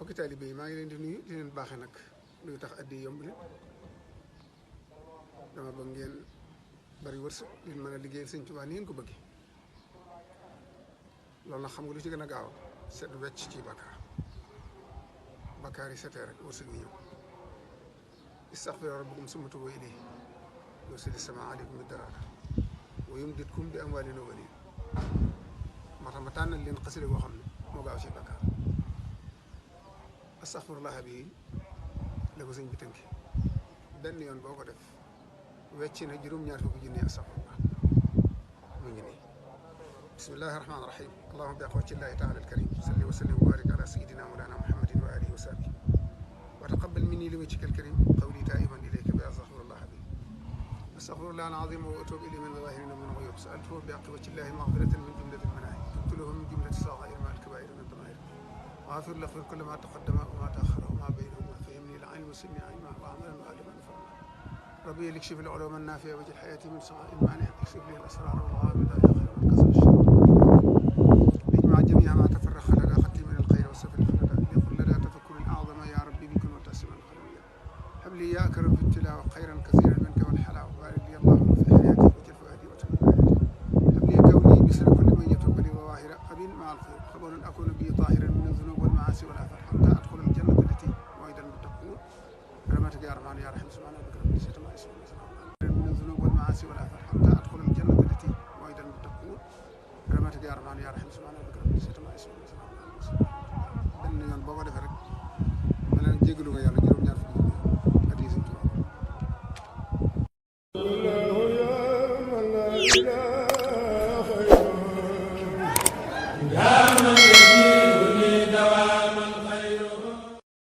mbokki taalibe yi maa ngi leen di nuyu di leen baaxee nag luy tax addi yomb leen dama bëgg ngeen bari wërsëg li mën a liggéeyal Sëñ Tuubaa ni ngeen ko bëggee loolu nag xam nga lu ci gën a gaaw set wecc ci bakkaar yi setee rek wërsëg yi ñëw istaghfiru rabbakum summa tuubu ilayhi yursilis samaa aleykum midraara wa yumdidkum bi amwaalin wa baniin moo tax ma tànnal leen xasida boo xam ne moo gaaw ci bakkaar astaghfirullah bi la ko sëñ bi tënki benn yoon boo ko def wecc na juróom-ñaar fukki junni astaghfirullah mu ngi nii bismillahi rahmaani rahim allahumma bi aqwatillahi taala alkarim salli wa sallim wa barik ala sayidina mawlana muhammadin wa alihi wa sahbihi wa taqabbal minni li wajhika alkarim qawli taiban ilayka bi astaghfirullah bi astaghfirullah alazim wa atubu ilayhi min zahirin wa min ghuyub sa'altuhu bi aqwatillahi maghfiratan min jumlati almanahib tubtu lahu min jumlati saghair ma alkabair min damair واغفر له كل ما تقدم وما تاخر وما بينهما فيمني العلم وسمي علما وعملا وعلما فهما ربي يكشف العلوم النافعه وجل حياتي من سواء المانع يكشف لي الاسرار والغامض يا خير من كسر الشر اجمع جميع ما تفرق لدى خطي من الخير والسفر لدى يقول لدى تفكر الاعظم يا ربي بكن وتاسما الخلويا هب لي يا اكرم في التلاوه خيرا كثيرا منك والحلاوه بارك لي اللهم في حياتي وجل فؤادي وتم هب لي كوني بسر كل من يتوب لي وواهر قبيل مع الخير خبر اكون به طاهرا من الذنوب والمعاصي والآثار حتى أدخل الجنة التي وعد المتقون برحمتك يا رحمن يا رحيم سبحان ربك رب العزة عما يصفون من الذنوب والمعاصي والآثار حتى أدخل الجنة التي وعد المتقون برحمتك يا رحمن يا رحيم سبحان ربك رب العزة عما يصفون benn yoon boo ko defee rek ma leen jégalu ko yàlla